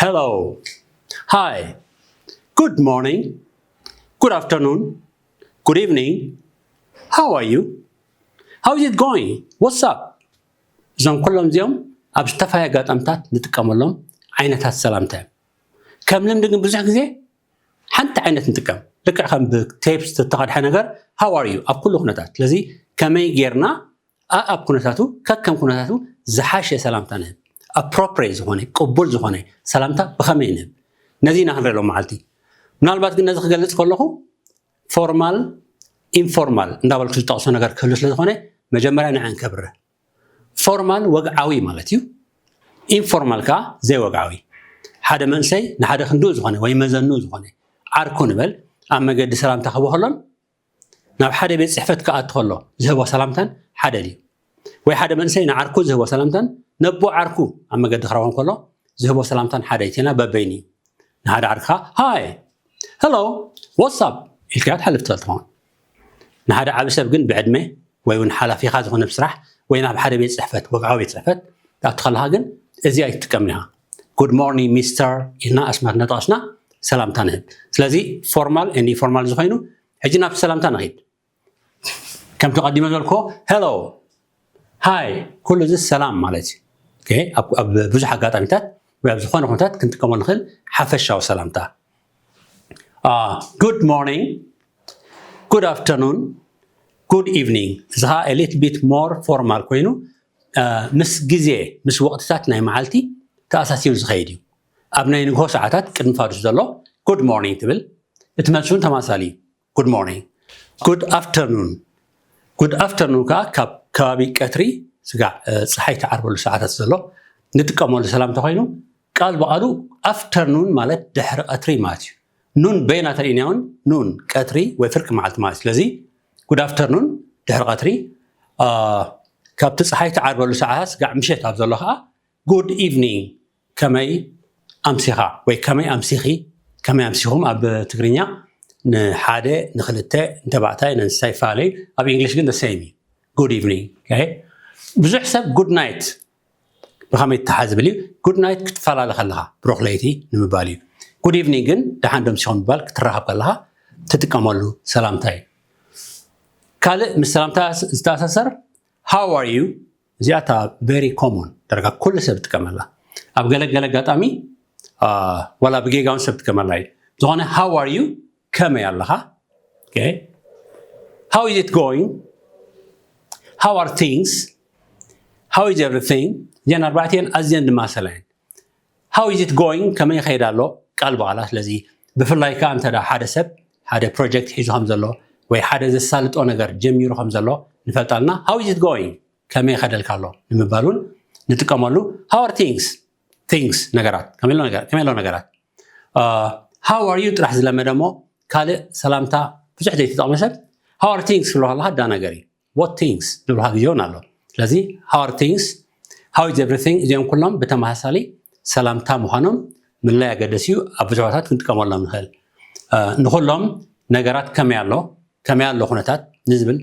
Hello. Hi. Good morning. Good afternoon. Good evening. How are you? How is it going? What's up? እዞም ኩሎም እዚኦም ኣብ ዝተፈላለዩ ኣጋጣሚታት ንጥቀመሎም ዓይነታት ሰላምታ እዮም። ከም ልምዲ ግን ብዙሕ ግዜ ሓንቲ ዓይነት ንጥቀም። ልክዕ ከም ብቴፕስ ዝተተቐድሐ ነገር how are you ኣብ ኩሉ ኩነታት። ስለዚ ከመይ ጌርና ኣኣብ ኩነታቱ ከከም ኩነታቱ ዝሓሸ ሰላምታ ንህብ። ኣፕሮፕሬት ዝኾነ ቅቡል ዝኾነ ሰላምታ ብኸመይ ንህብ? ነዚ ኢና ክንርኢ ሎም መዓልቲ። ምናልባት ግን ነዚ ክገልጽ ከለኹ ፎርማል ኢንፎርማል እንዳበልኩ ዝጠቕሶ ነገር ክህሉ ስለ ዝኾነ መጀመርያ ንዐን ከብርህ። ፎርማል ወግዓዊ ማለት እዩ። ኢንፎርማል ከዓ ዘይወግዓዊ። ሓደ መንእሰይ ንሓደ ክንድኡ ዝኾነ ወይ መዘንኡ ዝኾነ ዓርኩ ንበል ኣብ መገዲ ሰላምታ ክህቦ ከሎን ናብ ሓደ ቤት ጽሕፈት ክኣቱ ከሎ ዝህቦ ሰላምታን ሓደ ድዩ? ወይ ሓደ መንእሰይ ንዓርኩ ዝህቦ ሰላምታን ነቦ ዓርኩ ኣብ መገዲ ክረኽቦ ከሎ ዝህቦ ሰላምታን ሓደ እዩ። ቴና በበይኑ እዩ። ንሓደ ዓርክኻ ሃይ፣ ሄሎ፣ ዋትሳፕ ኢልካዮ ትሓልፍ ትኽእል ትኸውን። ንሓደ ዓቢ ሰብ ግን ብዕድመ ወይ እውን ሓላፊኻ ዝኾነ ብስራሕ ወይ ናብ ሓደ ቤት ጽሕፈት ወግዓዊ ቤት ጽሕፈት ትኣቱ ከለኻ ግን እዚ ኣይትጥቀምን ኢኻ። ጉድ ሞርኒንግ ሚስተር ኢልና ኣስማት እናጠቐስና ሰላምታ ንህብ። ስለዚ ፎርማል ኤንድ ኢንፎርማል ዝኾይኑ ሕጂ ናብቲ ሰላምታ ንኺድ። ከምቲ ቀዲመ ዝበልክዎ ሄሎ፣ ሃይ፣ ኩሉ እዚ ሰላም ማለት እዩ። ኦኬ፣ ኣብ ኣብ ብዙሕ ኣጋጣሚታት ወይ ኣብ ዝኾነ ኩነታት ክንጥቀመሉ ንኽእል ሓፈሻዊ ሰላምታ። ጉድ ሞርኒንግ፣ ጉድ ኣፍተርኑን፣ ጉድ ኢቭኒንግ። እዚ ኸዓ ሊትል ቢት ሞር ፎርማል ኮይኑ ምስ ግዜ ምስ ወቕትታት ናይ መዓልቲ ተኣሳሲሩ ዝኸይድ እዩ። ኣብ ናይ ንግሆ ሰዓታት ቅድሚ ፋዱስ ዘሎ ጉድ ሞርኒንግ ትብል፣ እቲ መልሲ እውን ተማሳሊ እዩ። ጉድ ሞርኒንግ። ጉድ ኣፍተርኑን። ጉድ ኣፍተርኑን ከዓ ካብ ከባቢ ቀትሪ ስጋዕ ፀሓይ ትዓርበሉ ሰዓታት ዘሎ ንጥቀመሉ ሰላምታ ኮይኑ ቃል ብቓሉ ኣፍተርኑን ማለት ድሕሪ ቀትሪ ማለት እዩ። ኑን በይና ተርእይናዮን ኑን ቀትሪ ወይ ፍርቂ መዓልቲ ማለት እዩ። ስለዚ ጉድ ኣፍተርኑን ድሕሪ ቀትሪ ካብቲ ፀሓይ ትዓርበሉ ሰዓታት ስጋዕ ምሸት ኣብ ዘሎ ከዓ ጉድ ኢቭኒንግ ከመይ ኣምሲኻ ወይ ከመይ ኣምሲኺ፣ ከመይ ኣምሲኹም ኣብ ትግርኛ ንሓደ ንክልተ ንተባዕታይ ንንስታይ ይፈላለዩ። ኣብ ኢንግሊሽ ግን the same እዩ። ጉድ ኢቭኒንግ። ብዙሕ ሰብ ጉድ ናይት ብኸመይ ይተሓዝ ዝብል እዩ። ጉድ ናይት ክትፈላለ ከለኻ ብሩኽ ለይቲ ንምባል እዩ። ጉድ ኢቭኒንግ ግን ደሓን ዶ ኣምሲኹም ንምባል ክትራኸብ ከለኻ ትጥቀመሉ ሰላምታ እዩ። ካልእ ምስ ሰላምታ ዝተኣሳሰር how are you? እዚኣ እታ ቨሪ ኮሞን ዳርጋ ኩሉ ሰብ ይጥቀመላ። ኣብ ገለገለ ኣጋጣሚ ዋላ ብጌጋ እውን ሰብ ይጥቀመላ እዩ። ዝኾነ how are you? ከመይ ኣለኻ? How is it going? How are things? How is everything? እዚአን ኣርባዕቲአን ኣዝየን ዝመሳሰላ እየን። How is it going? ከመይ ይኸይድ ኣሎ? ቃል ብቓላ። ስለዚ ብፍላይ ከዓ እንተ ሓደ ሰብ ሓደ ፕሮጀክት ሒዙ ከም ዘሎ ወይ ሓደ ዘሳልጦ ነገር ጀሚሩ ከም ዘሎ ንፈልጣልና። How is it going? ከመይ ይኸደልካ ኣሎ ንምባል እውን ንጥቀመሉ። How are things? Things ነገራት ከመይ ኣሎ ነገር ከመይ ኣሎ ነገራት። How are you ጥራሕ ዝለመደ እሞ ካልእ ሰላምታ ብዙሕ ዘይተጠቕመ ሰብ how are things ክብሎ ከለካ ዳ ነገር እዩ። What things ዝብልካ ግዜ እውን ኣሎ። ስለዚ how are things? How is everything? እዚኦም ኩሎም ብተመሳሳሊ ሰላምታ ምዃኖም ምልላይ ኣገደሲ እዩ። ኣብ ብዙሕ ቦታታት ክንጥቀመሎም ንኽእል። ንኩሎም ነገራት ከመይ ኣሎ ከመይ ኣሎ ኩነታት ንዝብል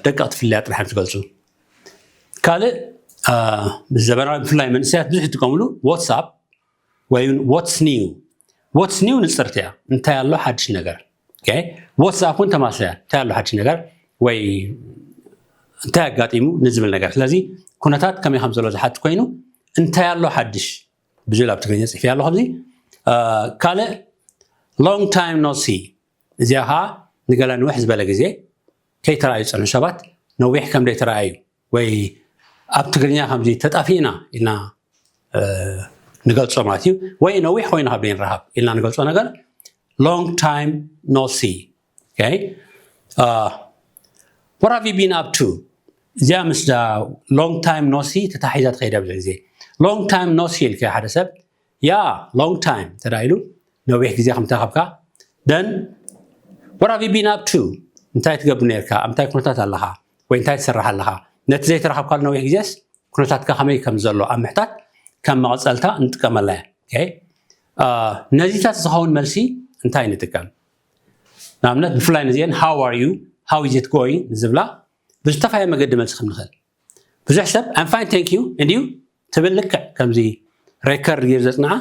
ደቀቕቲ ፍልልያት ጥራሕ እዮም ዝገልፁ። ካልእ ብዘበናዊ ብፍላይ መንእሰያት ብዙሕ ዝጥቀምሉ ዋትሳፕ ወይ እውን what's new። What's new ንፅርቲ እያ። እንታይ ኣሎ ሓድሽ ነገር። ዋትሳፕ እውን ተማስያ እንታይ ኣሎ ሓድሽ ነገር ወይ እንታይ ኣጋጢሙ ንዝብል ነገር። ስለዚ ኩነታት ከመይ ከም ዘሎ ዝሓት ኮይኑ እንታይ ኣሎ ሓድሽ ብዙል ኣብ ትግርኛ ፅሕፊ ኣሎ ከምዚ። ካልእ long time no see። እዚኣ ከዓ ንገለ ንውሕ ዝበለ ግዜ ከይተረኣዩ ዝፀንሑ ሰባት ነዊሕ ከም ዘይተረኣዩ ወይ ኣብ ትግርኛ ከምዚ ተጣፊእና ኢልና ንገልፆ ማለት እዩ። ወይ ነዊሕ ኮይኑ ካብ ዘይንረሃብ ኢልና ንገልፆ ነገር long time no see። What have you been up to? እዚኣ ምስ long time no see ተታሒዛ ትኸይዳ ብዙሕ ግዜ። Long time no see ኢልካ ሓደ ሰብ yeah long time ተዳ ኢሉ ነዊሕ ግዜ ከም ተረኸብካ። Then what have you been up to? እንታይ ትገብር ነርካ? ኣብ እንታይ ኩነታት ኣለኻ ወይ እንታይ ትሰርሕ ኣለኻ? ነቲ ዘይተረኸብካሉ ነዊሕ ግዜስ ኩነታትካ ከመይ ከም ዘሎ ኣብ ምሕታት ከም መቐፀልታ ንጥቀመላ እያ። ነዚታት ዝኸውን መልሲ እንታይ ንጥቀም? ንኣብነት ብፍላይ ነዚአን how are you? How is it going? ንዝብላ ብዝተፈላለየ መገዲ መልሲ ከም ንኽእል ብዙሕ ሰብ I'm fine thank you እንድዩ ትብል ልክዕ ከምዚ ሬከርድ ገይሩ ዘፅንዓ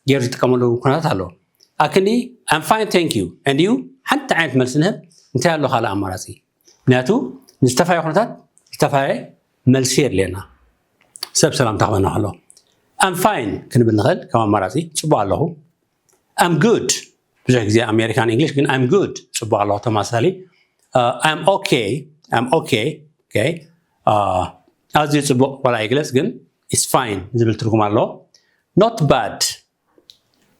ገይሩ ዝጥቀመሉ ኩነታት ኣሎ። ኣክኒ I'm fine, thank you, and you ሓንቲ ዓይነት መልሲ ንህብ። እንታይ ኣሎ ካልእ ኣማራፂ? ምክንያቱ ንዝተፈላለየ ኩነታት ዝተፈላለየ መልሲ የድልየና። ሰብ ሰላምታ ክበና ከሎ I'm fine ክንብል ንኽእል ከም ኣማራፂ። ፅቡቅ ኣለኹ። I'm good። ብዙሕ ግዜ ኣሜሪካን እንግሊሽ ግን I'm good፣ ፅቡቅ ኣለኹ ተማሳሊ። I'm okay። I'm okay። ኣዝዩ ፅቡቅ ዋላ ይግለፅ ግን it's fine ዝብል ትርጉም ኣለዎ። Not bad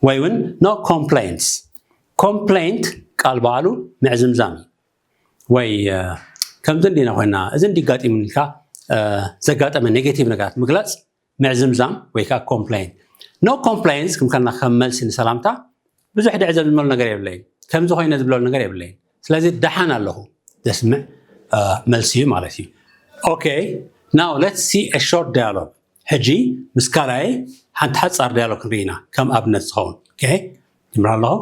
ወይ እውን no complaints። ኮምፕሌንት ቃል በዓሉ ምዕዝምዛም እዩ። ወይ ከምዚ እንዲና ኮይና እዚ እንዲጋጢሙኒ ኢልካ ዘጋጠመ ኔጌቲቭ ነገራት ምግላፅ ምዕዝምዛም ወይ ከዓ ኮምፕሌንት። No complaints ክምከልና ከም መልሲ ንሰላምታ ብዙሕ ድዕዘምዝመሉ ነገር የብለይን። ከምዚ ኮይነ ዝብለሉ ነገር የብለይን። ስለዚ ደሓን ኣለኹ ዘስምዕ መልሲ እዩ ማለት እዩ። Okay, now let's see a short dialogue። ሕጂ ምስ ካልኣይ ሓንቲ ሓፃር ዲያሎግ ክንርኢ ኢና ከም ኣብነት ዝኸውን። Okay, ጅምር ኣለኹ።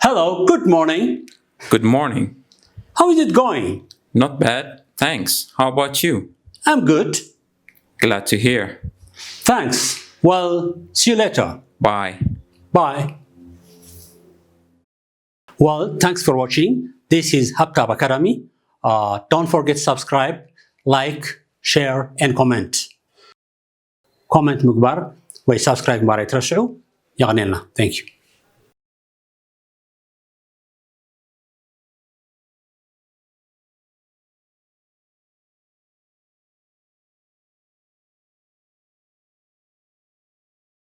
Hello, good morning. Good morning. How is it going? Not bad, thanks. How about you? I'm good. Glad to hear. Thanks. Well, see you later. Bye. Bye. Well, thanks for watching. This is Habtab Academy. Uh, don't forget to subscribe, like, share, and comment. Comment ምግባር ወይ ሳብስክራይብ ምግባር ኣይትረስዑ። የቐንየልና። Thank you.